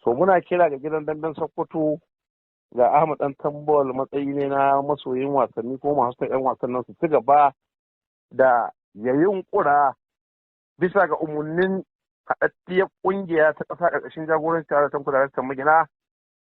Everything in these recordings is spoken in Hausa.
So muna kira ga gidan damben Sokoto, ga Ahmad Dan Tambol, matsayi ne na masoyin wasanni ko masu son 'yan wasan nan, su ci gaba da ya yunkura bisa ga umarnin haɗaɗɗiyar ƙungiya ta ƙasa ƙarƙashin jagoranci tare da Daraktan Magina,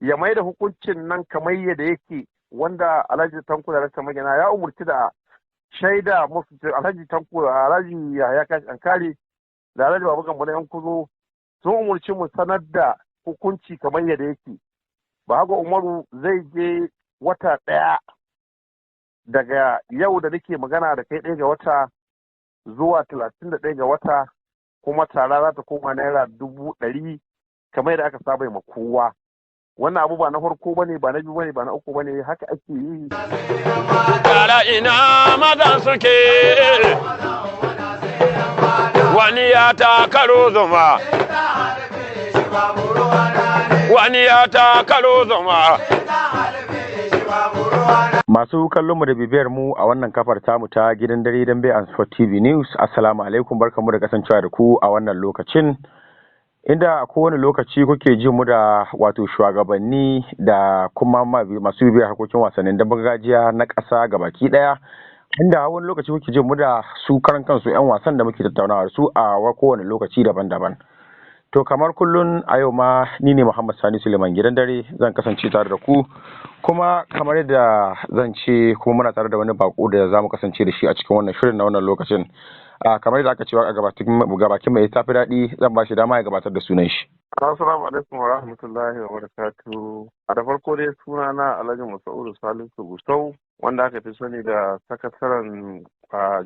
ya mai da hukuncin nan kamar yadda yake, wanda Alhaji Tanko Daraktan Magina ya umurci da shaida musu, Alhaji Tanko, Alhaji Yahaya Kashi Ankari da Alhaji Babu Gambo na yan kuzo sun umurci mu sanar da hukunci kamar yadda yake. Bahago Umaru zai je wata ɗaya daga yau da nake magana da kai, 1 ga wata zuwa 31 ga wata, kuma tara za ta koma ₦100,000 kamar yadda aka saba ma kowa. Wannan abu ba na farko bane, ba na biyu bane, ba na uku bane, haka ake yi. Yara, ina mazan suke? Wani ya ta karo zuma, wani ya ta karo zuma. Masu kallon mu da bibiyar mu a wannan kafar tamu ta gidan dare Dambe and Sport TV News, Assalamu alaikum, barkamu da kasancewa da ku a wannan lokacin. Inda a kowane lokaci kuke ji mu da wato shugabanni da kuma masu bibiyar harkokin wasannin damben gargajiya na ƙasa gabaki ɗaya. Inda wani lokaci kuke jin mu da su karan kansu 'yan wasan da muke tattaunawa da su a kowane lokaci daban-daban. To, kamar kullun a yau ma ni ne Muhammad Sani Suleiman gidan dare zan kasance tare da ku, kuma kamar yadda zan ce kuma muna tare da wani bako da za mu kasance da shi a cikin wannan shirin na wannan lokacin. Kamar yadda aka ce a gabakin mai tafi daɗi, zan ba shi dama ya gabatar da sunan shi. Assalamu alaikum wa rahmatullahi wa barakatuh. A da farko dai suna na Alhaji Masa'udu Salisu Gusau, wanda aka fi sani da sakataren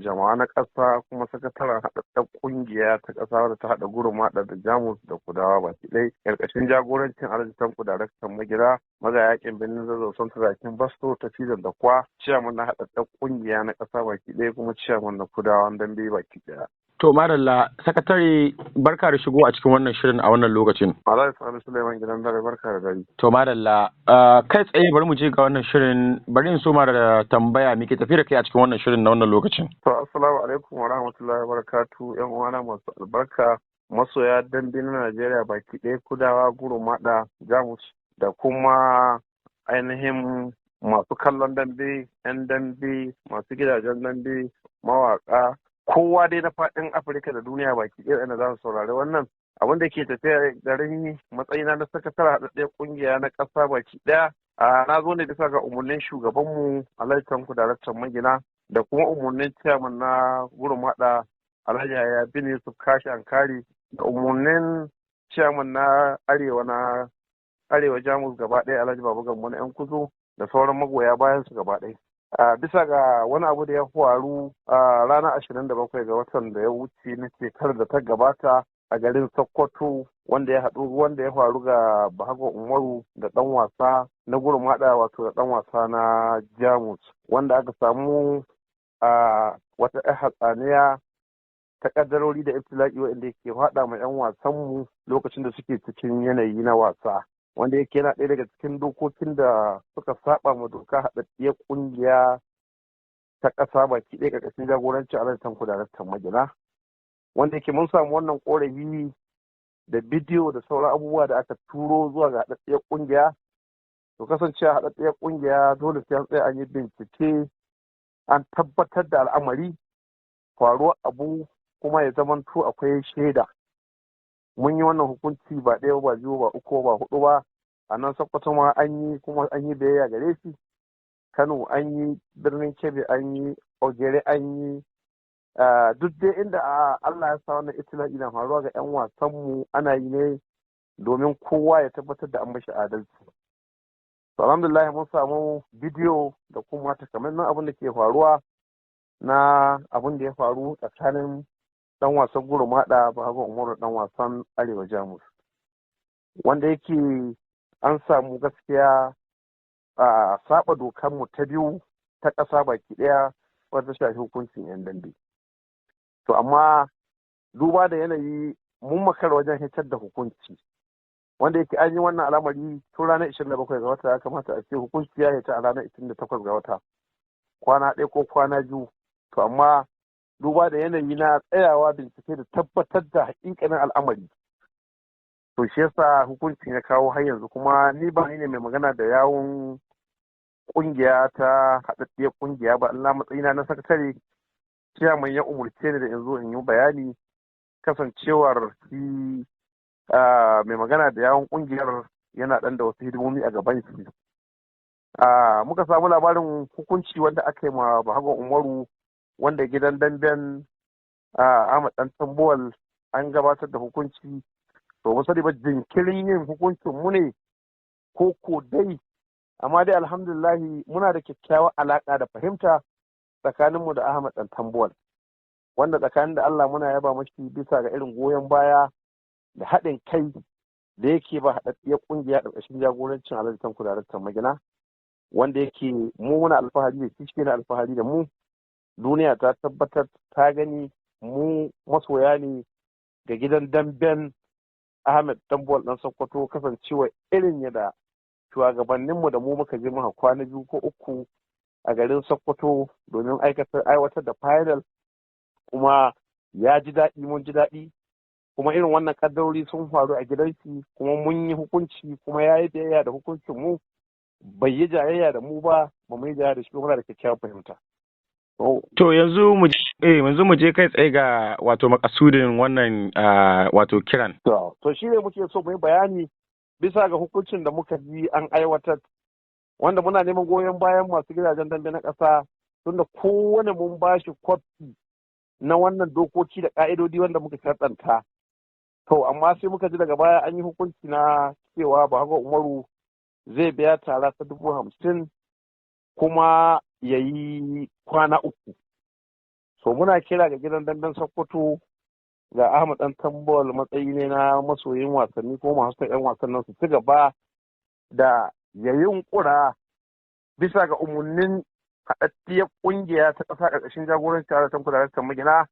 jama'a na ƙasa kuma sakataren haɗaɗɗen ƙungiya ta ƙasa wadda ta haɗa Gurumada da Jamus da Kudawa baki ɗaya, ƙarƙashin jagorancin Alhaji Tanko Daraktan Magira, magayakin birnin Zazzau, son turakin Basto ta Cizon da Kwa, ciyaman na haɗaɗɗen ƙungiya na ƙasa baki ɗaya kuma ciyaman na Kudawan dambe baki ɗaya. To madalla, sakatare, barka da shigo a cikin wannan shirin a wannan lokacin. Alhaji Sani Suleiman gidan dare, barka da dare. To madalla, kai tsaye bari mu je ga wannan shirin, bari in soma da tambaya: me ke tafi da kai a cikin wannan shirin na wannan lokacin? To, assalamu alaikum wa rahmatullahi wa barakatuh, yan uwana masu albarka, masoya dambe na Najeriya baki ɗaya, Kudawa, Gurumada, Jamus da kuma ainihin masu kallon dambe, 'yan dambe, masu gidajen dambe, mawaka, kowa dai na faɗin Afirka da duniya baki ɗaya inda za su saurari wannan abin da ke tafiya garin. Matsayina na sakataren haɗaɗɗiyar ƙungiya na ƙasa baki ɗaya, na zo ne bisa ga umarnin shugabanmu Alhaji Tanko Daraktan Magina da kuma umarnin ciyaman na Gurumada Alhaji Yahaya bin Yusuf Kashi Ankari da umarnin ciyaman na Arewa, na Arewa Jamus gaba ɗaya, Alhaji Babu Gambo na yan kuzo da sauran magoya bayan su gaba ɗaya. Bisa ga wani abu da ya faru a ranar 27 ga watan da ya wuce na shekarar da ta gabata a garin Sokoto, wanda ya haɗu, wanda ya faru ga Bahago Umaru da ɗan wasa na Gurumada, wato da ɗan wasa na Jamus, wanda aka samu a wata 'yar hatsaniya ta ƙaddarori da ibtila'i waɗanda ke faɗa ma 'yan wasanmu lokacin da suke cikin yanayi na wasa, wanda yake yana ɗaya daga cikin dokokin da suka saba ma doka haɗaɗɗiyar ƙungiya ta ƙasa baki ɗaya ƙarƙashin jagorancin Alhaji Tanko Daraktan Magina, wanda yake mun samu wannan ƙorafi da bidiyo da sauran abubuwa da aka turo zuwa ga haɗaɗɗiyar ƙungiya. To, kasancewa haɗaɗɗiyar ƙungiya dole sai an tsaya an yi bincike, an tabbatar da al'amari faruwar abu, kuma ya zamanto akwai shaida. Mun yi wannan hukunci ba ɗaya ba, biyu ba, uku ba, hudu ba. A nan Sokoto ma an yi, kuma an yi biyayya gare shi. Kano an yi, Birnin Kebbi an yi, Ogere an yi, duk dai inda Allah ya sa wannan itila'i na faruwa ga 'yan wasanmu, ana yi ne domin kowa ya tabbatar da an mashi adalci. To, alhamdulillah, mun samu bidiyo da kuma takamaiman abin da ke faruwa na abin da ya faru tsakanin dan wasan Gurumada Bahagon Umaru, dan wasan Arewa Jamus, wanda yake an samu gaskiya a saba dokar mu ta biyu ta ƙasa baki ɗaya wadda shafi hukuncin 'yan dambe. To amma duba da yanayi, mun makara wajen hitar da hukunci, wanda yake an yi wannan al'amari tun ranar 27 ga wata, ya kamata a ce hukunci ya hita a ranar 28 ga wata, kwana ɗaya ko kwana biyu. To amma duba da yanayi na tsayawa bincike da tabbatar da hakikanin al'amari. To shi yasa hukuncin ya kawo har yanzu, kuma ni ba ni ne mai magana da yawun kungiya ta haɗaɗɗiyar kungiya ba, Allah matsayina na sakatare, ciyaman ya umurce ni da in zo in yi bayani, kasancewar shi mai magana da yawun kungiyar yana ɗan da wasu hidimomi a gaban shi. Muka samu labarin hukunci wanda aka yi ma Bahagon Umaru, wanda gidan damben Ahmad Dan Tambuwal an gabatar da hukunci. To mu sani ba jinkirin yin hukuncin mu ne ko ko dai, amma dai alhamdulillahi muna da kyakkyawar alaka da fahimta tsakaninmu da Ahmad Dan Tambuwal, wanda tsakanin da Allah muna yaba mashi bisa ga irin goyon baya da haɗin kai da yake ba haɗaɗɗiyar ƙungiya ƙarƙashin jagorancin Alhaji Tanko Daraktan Magina, wanda yake mu muna alfahari da shi, shi na alfahari da mu. Duniya ta tabbatar ta gani mu masoya ne ga gidan damben Ahmed Tambuwal ɗan Sokoto, kasancewa irin yadda shugabanninmu da mu muka je muka kwana 2 ko 3 a garin Sokoto domin aiwatar da final, kuma ya ji daɗi, mun ji daɗi. Kuma irin wannan kaddarori sun faru a gidanshi, kuma mun yi hukunci, kuma ya yi biyayya da hukuncin mu, bai yi jayayya da mu ba, ba mu yi jayayya da shi, muna da kyakkyawar fahimta. To yanzu mu je kai tsaye ga wato makasudin wannan wato kiran. To shi ne muke so mu yi bayani bisa ga hukuncin da muka ji an aiwatar, wanda muna neman goyon bayan masu gidajen dambe na ƙasa, tunda kowane mun ba shi kwafi na wannan dokoki da ƙa'idodi wanda muka sharɗanta. To amma sai muka ji daga baya an yi hukunci na cewa Bahago Umaru zai biya tara ta 50,000 kuma ya yi kwana 3. So muna kira ga gidan damben Sokoto, ga Ahmad Dan Tambuwal, matsayi ne na masoyin wasanni ko masu son 'yan wasan nan, su ci gaba da ya yunkura bisa ga umarnin haɗaɗɗiyar ƙungiya ta ƙasa ƙarƙashin jagorancin Alhaji Tanko Daraktan Magina,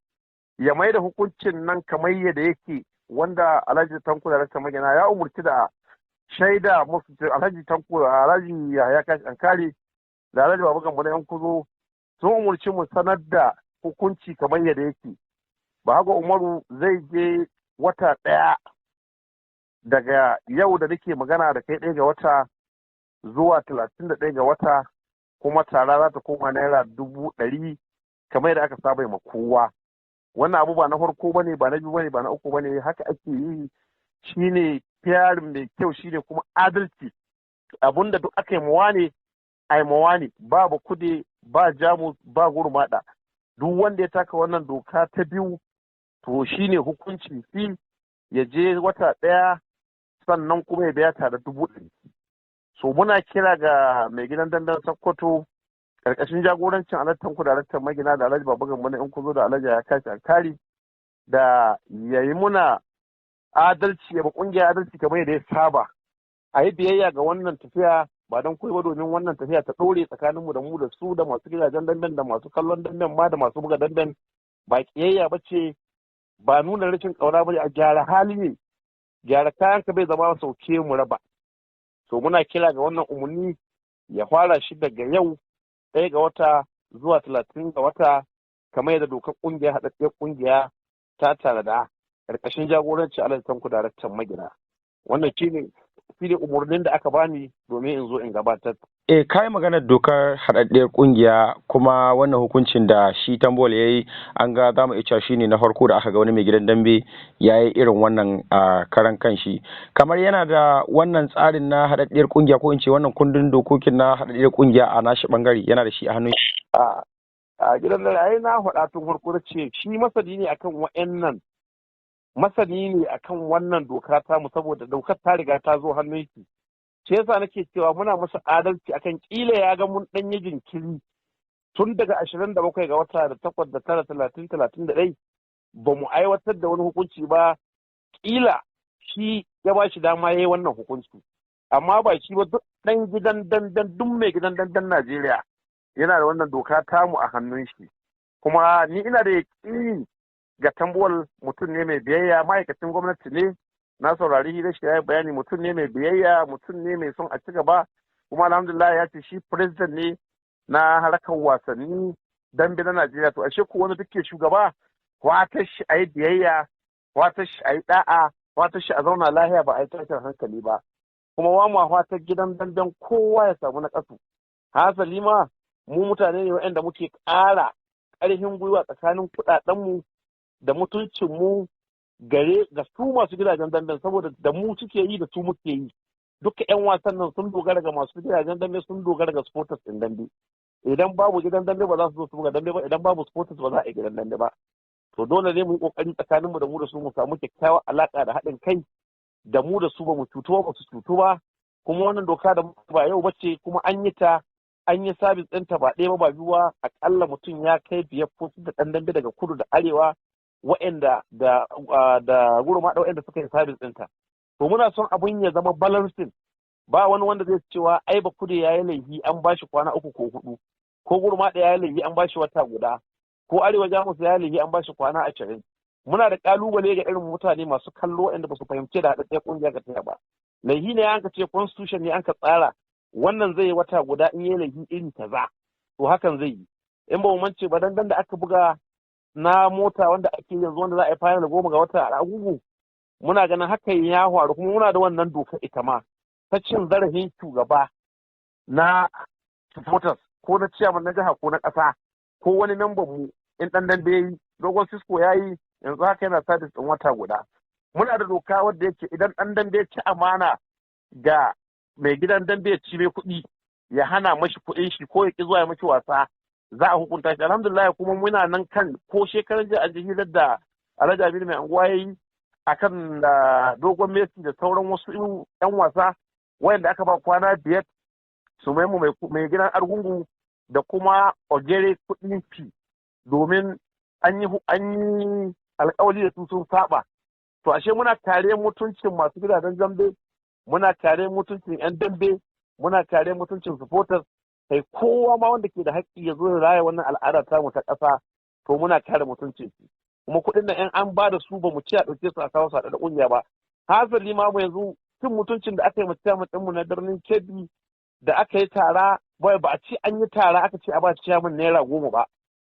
ya mai da hukuncin nan kamar yadda yake, wanda Alhaji Tanko Daraktan Magina ya umurci da shaida musu Alhaji Tanko, Alhaji Yahaya Kashi Ankari da Alhaji Baba Gambo na Yankuzo sun umurci mu sanar da hukunci kamar yadda yake. Bahago Umaru zai je wata 1 daga yau da nake magana da kai, 1 ga wata zuwa 31 ga wata, kuma tara za ta koma naira 100,000 kamar yadda aka saba ma kowa. Wannan abu ba na farko bane, ba na biyu bane, ba na uku bane, haka ake yi. Shine fiyarin mai kyau, shine kuma adalci. Abunda duk aka yi mawa ne a yi mawa ne, babu kude ba Jamus ba gurmaɗa. Duk wanda ya taka wannan doka ta biyu, to shine hukunci shi ya je wata 1, sannan kuma ya biya tare 100,000. So muna kira ga mai gidan dandan Sokoto karkashin jagorancin Alhaji Tanko Daraktan Magina da Alhaji Baba Gambo na Yankuzo da Alhaji ya Kashi Ankari da ya yi muna adalci, ya ba kungiya adalci kamar yadda ya saba, a yi biyayya ga wannan tafiya, ba don koyi ba, domin wannan tafiya ta ɗore tsakaninmu da mu da su da masu gidajen damben da masu kallon damben ma da masu buga damben. Ba kiyayya ba ce, ba nuna rashin ƙauna ba, a gyara hali ne, gyara kayan ka bai zama sauke mu raba. To muna kira ga wannan umarni ya fara shi daga yau 1 ga wata zuwa 30 ga wata, kamar yadda dokar kungiya haɗaɗɗiyar kungiya ta tanada ƙarƙashin jagoranci Alhaji Tanko Daraktan Magina. Wannan shine umarnin da aka bani domin in zo in gabatar. Kai maganar dokar haɗaɗɗiyar ƙungiya, kuma wannan hukuncin da shi Tambuwal ya yi, an ga za mu iya cewa shine na farko da aka ga wani mai gidan dambe ya yi irin wannan a karan kanshi. Kamar yana da wannan tsarin na haɗaɗɗiyar ƙungiya, ko in ce wannan kundin dokokin na haɗaɗɗiyar ƙungiya a nashi ɓangare, yana da shi a hannun shi. A gidan da ai na faɗa tun farko da ce shi masani ne akan wa'annan, masani ne akan wannan doka tamu, saboda dokar ta riga ta zo hannun shi. Shi yasa nake cewa muna masa adalci akan kila ya ga mun dan yi jinkiri tun daga 27 ga wata da 8 da 9 30 31 ba mu aiwatar da wani hukunci ba, kila shi ya ba shi dama yayi wannan hukunci. Amma ba shi ba, duk dan gidan dandan, duk mai gidan dandan Najeriya yana da wannan doka tamu a hannun shi. Kuma ni ina da yaƙini ga Tambuwal, mutum ne mai biyayya, ma'aikacin gwamnati ne, na saurari hira shi ya bayani, mutum ne mai biyayya, mutum ne mai son a ci gaba. Kuma alhamdulillah ya ce shi president ne na harkar wasanni dambe na Najeriya. To ashe ko wanda duke shugaba, watar shi a yi biyayya, watar shi a yi da'a, Fatan shi a zauna lahiya ba a yi tashin hankali ba. Kuma wa mu fatan gidan damben kowa ya samu na kasu. Hasali ma mu mutane ne waɗanda muke ƙara ƙarfin gwiwa tsakanin kuɗaɗenmu da mutuncinmu gare ga su masu gidajen damben, saboda da mu suke yi da su muke yi. Duka 'yan wasan nan sun dogara ga masu gidajen dambe, sun dogara ga supporters ɗin dambe. Idan babu gidan dambe, ba za su zo su buga dambe ba. Idan babu supporters, ba za a yi gidan dambe ba. To dole ne mu yi kokari tsakanin mu da mu da su mu samu kyakkyawar alaka da haɗin kai da mu da su, ba mu cutu ba, ba su cutu ba. Kuma wannan doka da ba yau bace, kuma an yi ta, an yi service ɗinta ba ɗaya ba ba biyu ba. Akalla mutum ya kai 5 ko 6 ɗan dambe daga kudu da arewa wa'anda da gurma wa'anda suka yi service ɗinta. To muna son abun ya zama balancing, ba wani wanda zai cewa ai ba kudu ya yi laifi an bashi kwana 3 ko 4, ko gurma ya yi laifi an bashi wata guda, ko arewa Jamus ya yi laifi an bashi kwana 20. Muna da kalubale ga irin mutane masu kallo waɗanda ba su fahimci da haɗaɗɗiyar ƙungiya ga ta ba. Laifi ne an ka ce constitution ne an ka tsara wannan zai yi wata guda in yi laifi iri kaza, to hakan zai yi. In ba mu mance ba, dandan da aka buga na mota wanda ake yanzu, wanda za a yi final 10 ga wata a Agugu, muna ganin hakan ya faru. Kuma muna da wannan doka ita ma ta cin zarafin shugaba na supporters, ko na ciyaman na jiha ko na ƙasa ko wani memban mu, in ɗan dambe yayi, Dogon Cisco ya yi, yanzu haka yana service ɗin wata guda. Muna da doka wadda yake idan ɗan dambe ci amana ga mai gidan dambe, ya ci mai kuɗi, ya hana mashi kuɗin shi, ko ya ƙi zuwa ya mashi wasa, za a hukunta shi. Alhamdulillah, kuma muna nan kan ko shekaran jiya an ji hirar da Alhaji Aminu Mai Anguwa ya yi akan da Dogon Messi da sauran wasu 'yan wasa wayanda aka ba kwana 5 su maimu mai gidan Argungu da kuma Ogere kuɗin fi, domin an yi alkawali da su sun saba. To ashe muna kare mutuncin masu gidajen dambe, muna kare mutuncin 'yan dambe, muna kare mutuncin supporters, kai kowa ma wanda ke da haƙƙi ya zo ya raya wannan al'ada ta mu ta ƙasa, to muna kare mutuncin su. Kuma kuɗin nan in an ba da su, ba mu ci a ɗauke su a kawo su a da ƙungiya ba. Hasali ma mu yanzu cin mutuncin da aka yi mu ɗinmu na birnin Kebbi da aka yi tara, bai ba a ci an yi tara aka ce a ba ciyaman naira 10 ba,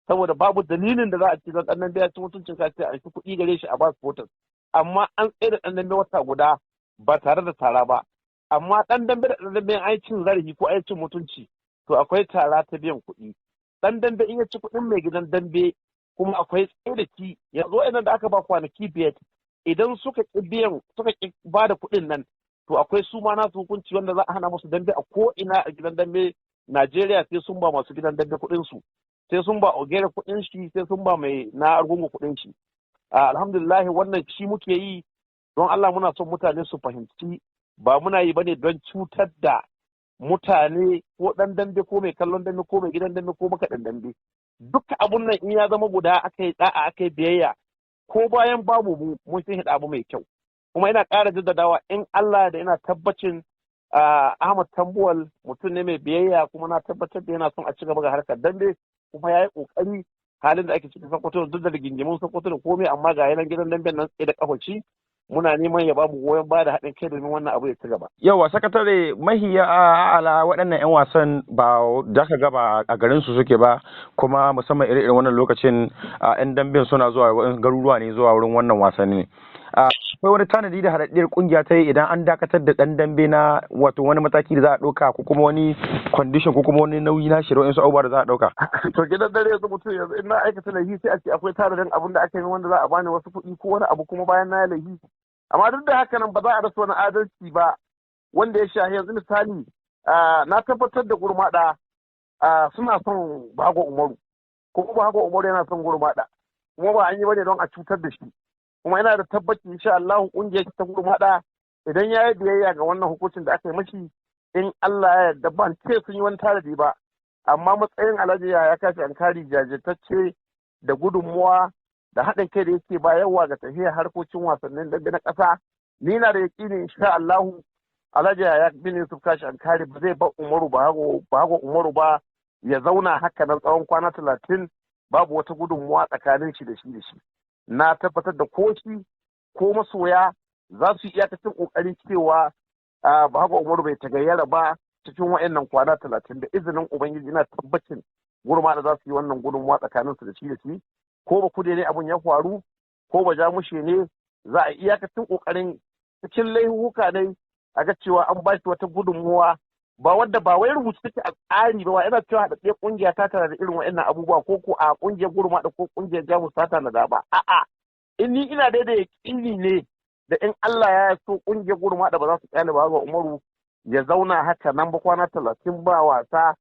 saboda babu dalilin da za a ci don ɗan ya ci mutuncin ka ce a shi kuɗi gare shi a ba supporters. Amma an tsaye da ɗan dambe wata guda ba tare da tara ba. Amma ɗan dambe da ɗan dambe an cin zarafi ko an cin mutunci, to akwai tara ta biyan kuɗi. Ɗan dambe in ya ci kuɗin mai gidan dambe, kuma akwai tsaye da ki. Yanzu wa'annan da aka ba kwanaki 5, idan suka ƙi biyan, suka ƙi ba da kuɗin nan, to akwai su ma nasu hukunci wanda za a hana musu dambe a ko ina a gidan dambe Najeriya, sai sun ba masu gidan dambe kuɗin su, sai sun ba Ogere kuɗin shi, sai sun ba mai na Argungu kuɗin shi. Alhamdulillah, wannan shi muke yi. Don Allah muna son mutane su fahimci ba muna yi bane don cutar da mutane, ko ɗan dambe, ko mai kallon dambe, ko mai gidan dambe, ko makaɗin dambe. Duka abun nan in ya zama guda, aka yi da'a, aka yi biyayya, ko bayan babu mu, mun sun hida abu mai kyau. Kuma ina ƙara jaddadawa, in Allah da ina tabbacin Ahmad Tambuwal mutum ne mai biyayya, kuma na tabbatar da yana son a ci gaba ga harkar dambe, kuma ya yi ƙoƙari halin da ake cikin Sokoto, duk da rigingimun Sokoto da komai, amma ga yanan gidan damben nan tsaye da kafaci. Muna neman ya bamu goyon baya da haɗin kai domin wannan abu ya ci gaba. Yawa sakatare, mahiya ala waɗannan 'yan wasan ba za ka ga ba a garin su suke ba, kuma musamman ire-iren wannan lokacin 'yan damben suna zuwa garuruwa ne zuwa wurin wannan wasanni. Akwai wani tanadi da haɗaɗɗiyar ƙungiya ta yi idan an dakatar da ɗan dambe, na wato wani mataki da za a ɗauka, ko kuma wani condition, ko kuma wani nauyi na shirya wasu abubuwa da za a ɗauka? To gidan dare yanzu mutum yanzu in na aikata laifi, sai a ce akwai tanadin abun da aka yi wanda za a bani wasu kuɗi ko wani abu kuma bayan na yi laifi. Amma duk da haka nan ba za a rasa wani adalci ba wanda ya shahi yanzu misali, na tabbatar da Gurmaɗa suna son Bago Umaru, ko Bago Umaru yana son Gurmaɗa, kuma ba an yi bane don a cutar da shi. Kuma ina da tabbaci insha Allah kungiyar ta Gurmaɗa, idan ya yi biyayya ga wannan hukuncin da aka yi mashi, in Allah ya yarda, ban ce sun yi wani tanadi ba, amma matsayin Alhaji ya kashi Ankari jajirtacce da gudunmuwa da haɗin kai da yake bayarwa ga tafiyar harkokin wasannin dambe na ƙasa, ni na da yaƙini insha Allahu Alhaji ya bin Yusuf Kashi Ankari ba zai bar Umaru Bahago Umaru ba ya zauna haka nan tsawon kwana 30 babu wata gudunmuwa tsakanin shi da shi da shi. Na tabbatar da ko shi ko masoya za su yi iyakacin ƙoƙarin cewa Bahago Umaru bai tagayyara ba cikin wa'annan kwana 30. Da izinin Ubangiji ina tabbacin Gurma da za su yi wannan gudunmuwa tsakanin su da shi da shi, ko ba kude ne abun ya faru, ko ba Jamushe ne. Za a iyakacin ƙoƙarin cikin laihuka ne a ga cewa an ba shi wata gudunmuwa, ba wanda ba wai rubutu take a tsari ba. Ina cewa haɗaɗɗiyar ƙungiya ta tana da irin wa'annan abubuwa, ko a ƙungiyar Gurmaɗa ko ƙungiyar Jamus ta tanada ba. A'a, in ni ina dai da yaƙini ne da in Allah ya so ƙungiyar Gurmaɗa ba za su kyale ba Umaru ya zauna haka nan ba kwana 30 ba wasa,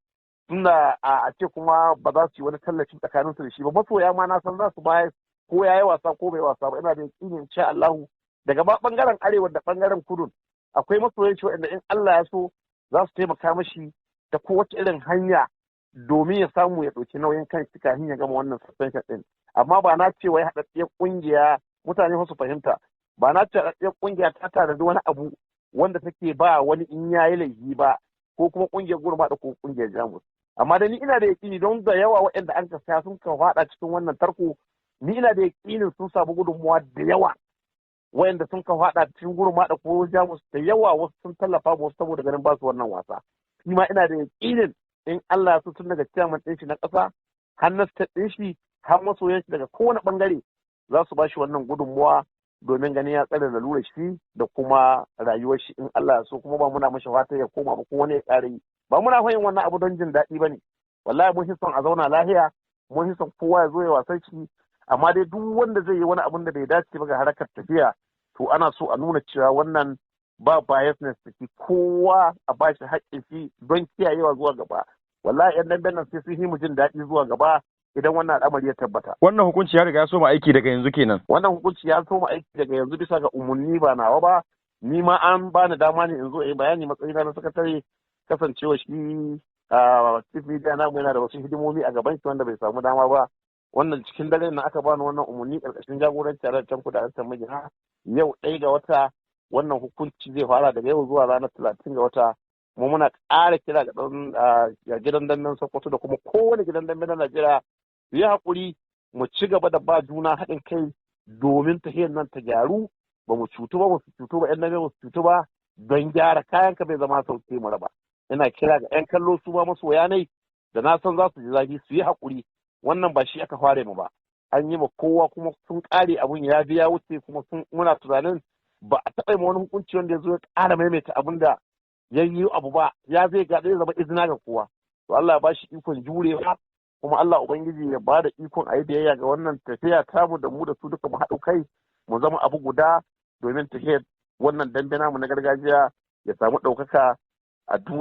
tunda a ce kuma ba za su yi wani tallafi tsakanin su da shi ba. Masoya ma na san za su bayar ko ya yi wasa ko bai wasa ba. Ina da yaƙini insha Allahu daga ba bangaren arewa da bangaren kudu akwai masoyan shi waɗanda in Allah ya so za su taimaka mashi da kowace irin hanya domin ya samu ya ɗauki nauyin kan shi kafin ya gama wannan suspension ɗin. Amma ba na ce wai haɗaɗɗiyar ƙungiya, mutane su fahimta, ba na ce haɗaɗɗiyar ƙungiya ta tanadi wani abu wanda take ba wani in yayi laifi ba, ko kuma ƙungiyar Gurmaɗa ko ƙungiyar Jamus. Amma da ni ina da yaƙini, don da yawa waɗanda an ka saya sun ka faɗa cikin wannan tarko, ni ina da yaƙinin sun samu gudunmuwa da yawa. Wayanda sun ka faɗa cikin Gurmaɗa ko Jamus, da yawa wasu sun tallafa wasu saboda ganin ba su wannan wasa. Shi ma ina da yaƙinin in Allah ya so, tun daga chairman ɗin shi na ƙasa har na state ɗin shi har masoyan shi daga kowane ɓangare, za su ba shi wannan gudunmuwa domin ganin ya tsare lalurar shi da kuma rayuwar shi in Allah ya so. Kuma ba muna mashi fata ya koma ba ko wani ya ƙara yi ba. Muna fahimtar wannan abu don jin daɗi ba ne. Wallahi mun fi son a zauna lahiya, mun fi son kowa ya zo ya wasan shi. Amma dai duk wanda zai yi wani abun da bai dace ba ga harkar tafiya, to ana so a nuna cewa wannan ba biasness ciki, kowa a ba shi haƙƙin shi don kiyayewa zuwa gaba. Wallahi yan damben nan sai sun yi mu jin daɗi zuwa gaba idan wannan al'amari ya tabbata. Wannan hukunci ya riga ya soma aiki daga yanzu kenan. Wannan hukunci ya soma aiki daga yanzu bisa ga umarni, ba nawa ba. Ni ma an bani dama ne in zo in yi bayani matsayina na sakatare, kasancewa shi a chief media namu yana da wasu hidimomi a gaban shi wanda bai samu dama ba. Wannan cikin dare na aka bani wannan umarni karkashin jagoranci a can kuda an magina. Yau 1 ga wata, wannan hukunci zai fara daga yau zuwa ranar 30 ga wata. Mu muna ƙara kira ga ɗan gidan damben Sokoto da kuma kowane gidan dambe na Najeriya su yi haƙuri, mu ci gaba da ba juna haɗin kai domin tahiyar nan ta gyaru. Ba mu cutu ba, ba su cutu ba, 'yan dambe ba su cutu ba. Don gyara kayan ka bai zama sauke mu raba. Ina kira ga 'yan kallo, su ba masoya ne da na san za su ji zafi, su yi haƙuri. Wannan ba shi aka fare mu ba, an yi ma kowa kuma sun ƙare, abun ya biya wuce. Kuma sun muna tunanin ba a taɓa ma wani hukunci wanda ya zo ya ƙara maimaita abun da ya yi abu ba, ya zai ga zai zama izina ga kowa. To Allah ya ba shi ikon jurewa, kuma Allah Ubangiji ya ba da ikon a yi biyayya ga wannan tafiya tamu, da mu da su duka mu haɗu kai mu zama abu guda domin tafiyar wannan dambe namu na gargajiya ya samu ɗaukaka a duniya.